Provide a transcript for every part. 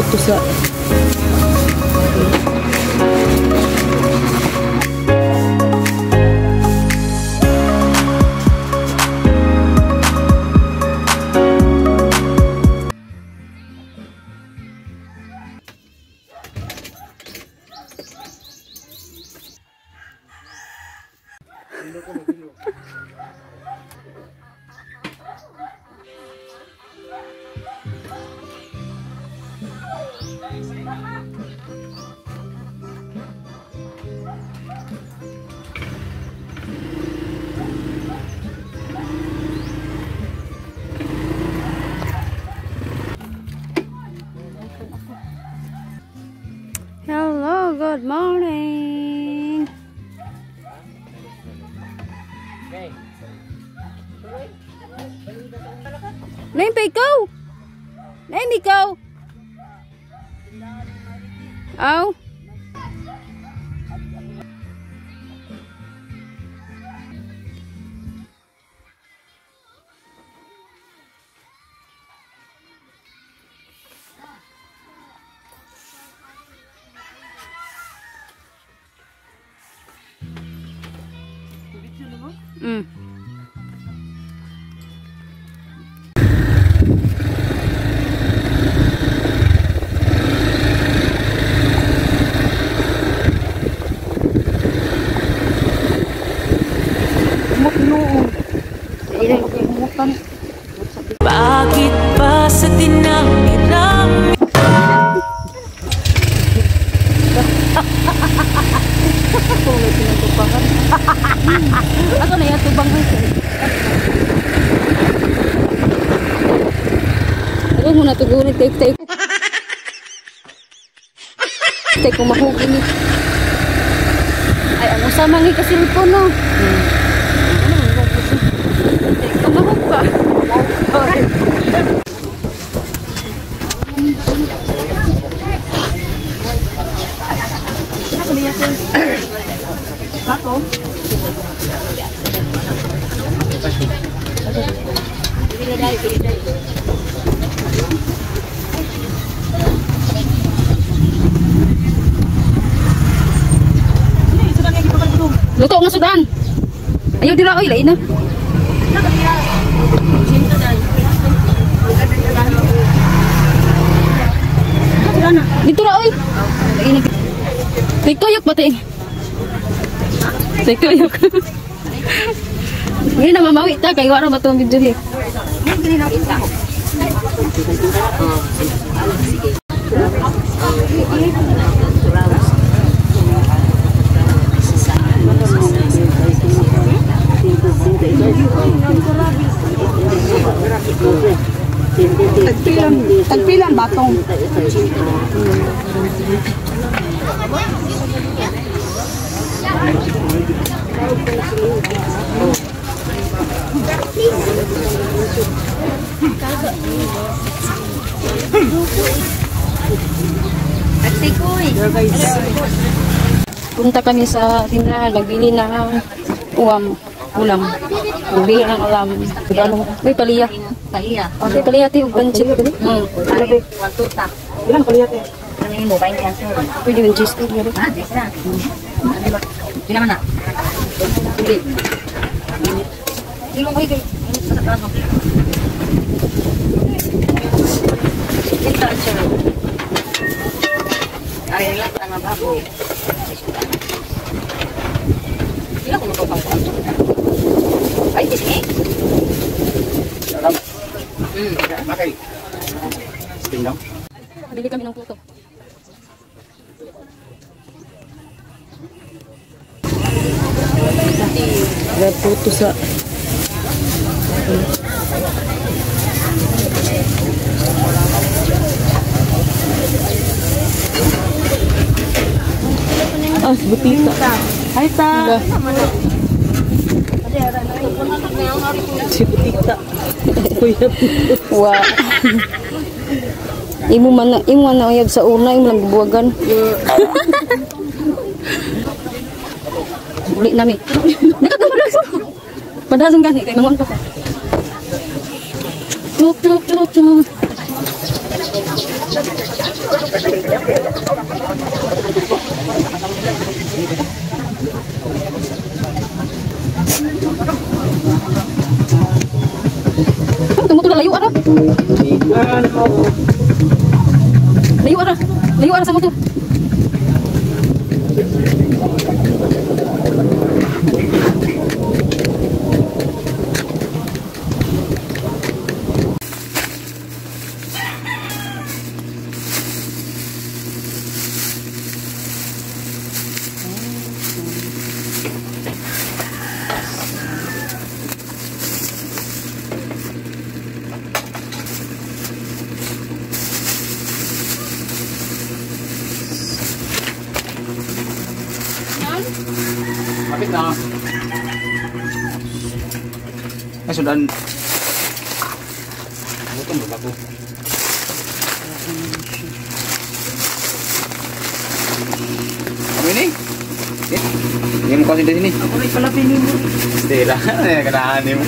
Puto sa Hello, good morning. Name ikaw. Name ikaw. Aw. Bakit ba sa dinami-rami? Ako na yung tubang. Ako muna tugurin. Take, take. Take, kumahugin ni. Ay, ang usama nga kasi po, no? Kumahug pa. Luto nga sudan. Ayaw dira oy, lain na. Dito ra oy. Lain na. Tiktoyok ba te? Tiktoyok. Hindi na mamawi ta kay wala ba tong video he. Tagpilan batong. Punta kami sa tindahan, magbili ng ulam. Magbili ng ulam. May paliya. Paliya. Okay, paliya ti ug pansit. Ilan paliya te? Ano yung mobile niya, sir? Pwede yung cheese. Ah, cheese na. Pila man na? Hindi. Hindi mo kayo. Ay, lang ang babo. Pila ko matupang ko. Ay, tisngi. Okay. Tingnan. Bili kami ng puto. Puto sa ah, butita. Hi ta. Si butita. Kuya. Wa. Imo man na uyab sa una, imo lang gibuwagan. Uli nami. Nakatama. Padason gani kay mangon pa ko. Tuk tuk tuk tuk. Tunggu tuh layu ara. Layu ara. Layu ara sa motor. Kapit na. Ay, sundan. Gutom ba bago? Kami ni? Hindi mo kasi din ni. Ako rin pala pinimo. Stella, ganahan mo.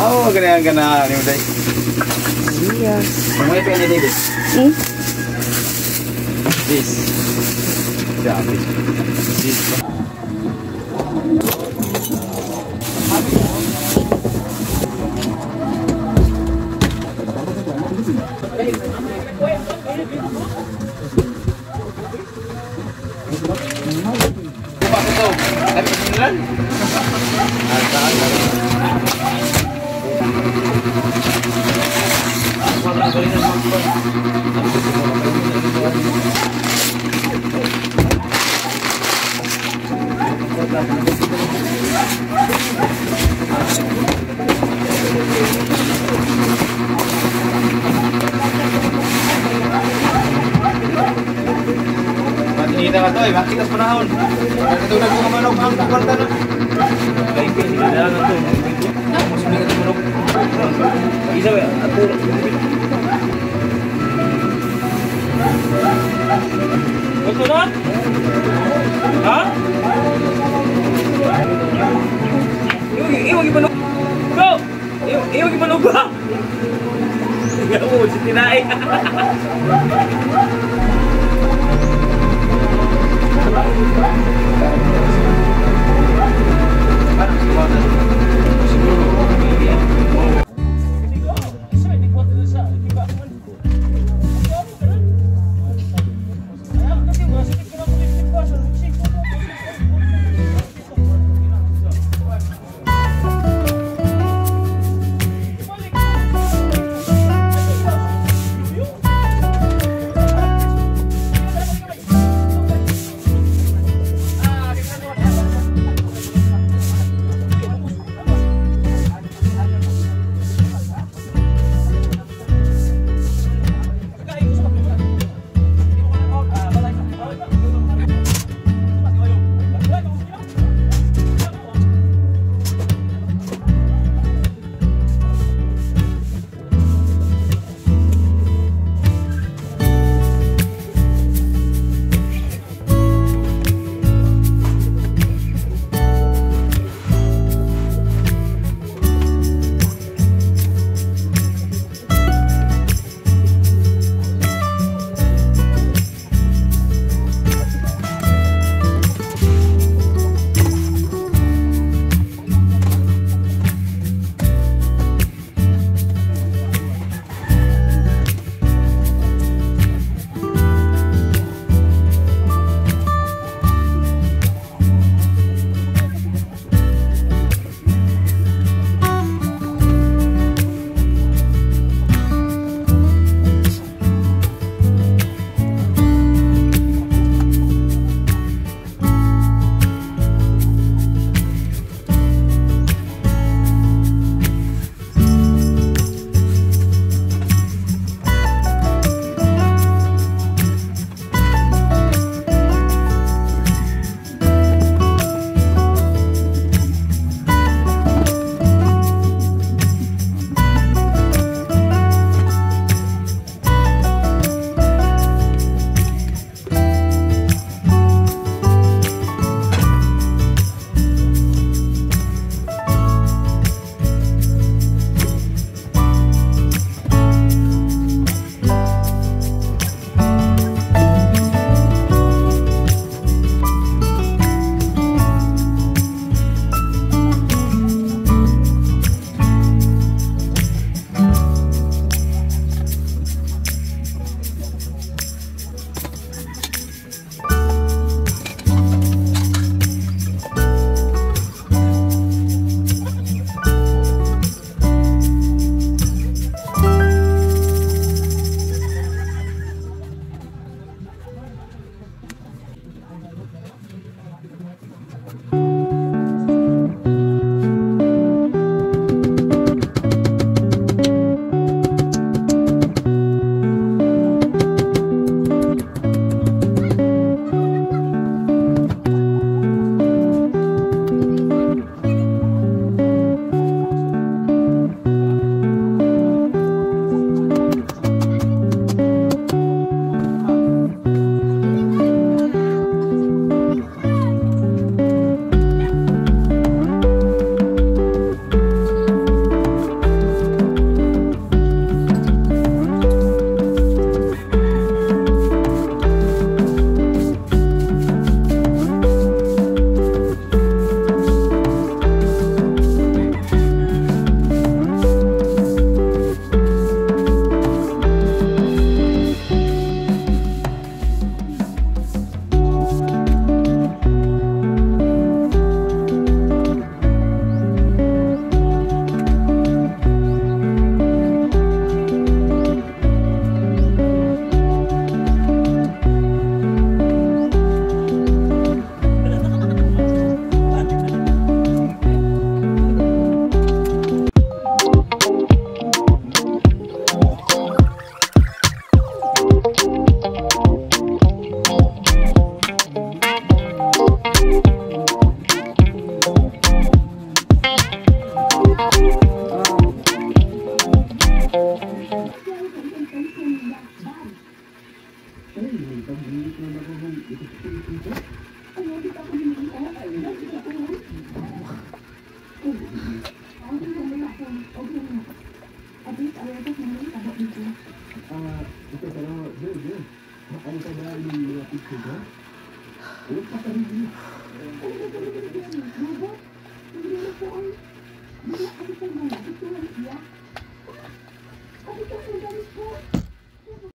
Oo, ganahan ganahan mo day. Yes. Ang may pwede David. Hmm? This. Grabe. This. Matinita ka to eh, makita sa panahon. Katulad ko manok ang kwarta na. Gusto na? Ha? Iwag ipanog. Go! Iwag ipanog ka! Oo, si Tinay.